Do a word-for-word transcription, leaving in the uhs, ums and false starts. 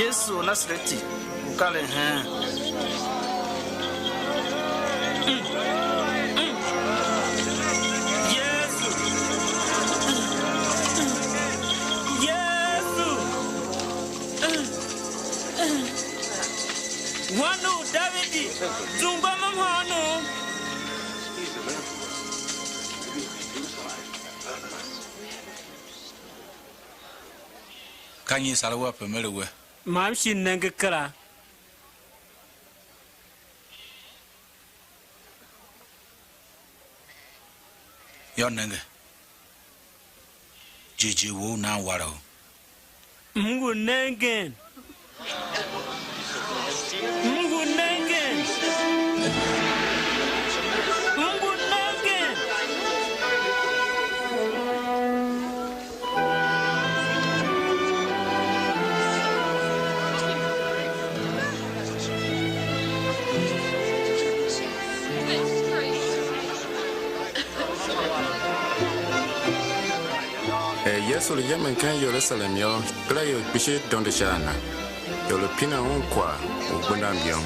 Yesu u Nasareti u karen heen? Yesu! Yesu! Wan u Davidi, zungwa mo mhôônom! Ka nyi i sar a we ape me lu we? Ma m shi nenge kera. Yô, nenge, jighjigh wou u nan wara u. M ngu nengen. M ngu nengen. M ngu nengen. Er Yesu lu yemen ken Yerusalem yô, ikpelaior kpishi dondo sha a na, ior lu pinen un kwagh u gbenda myom.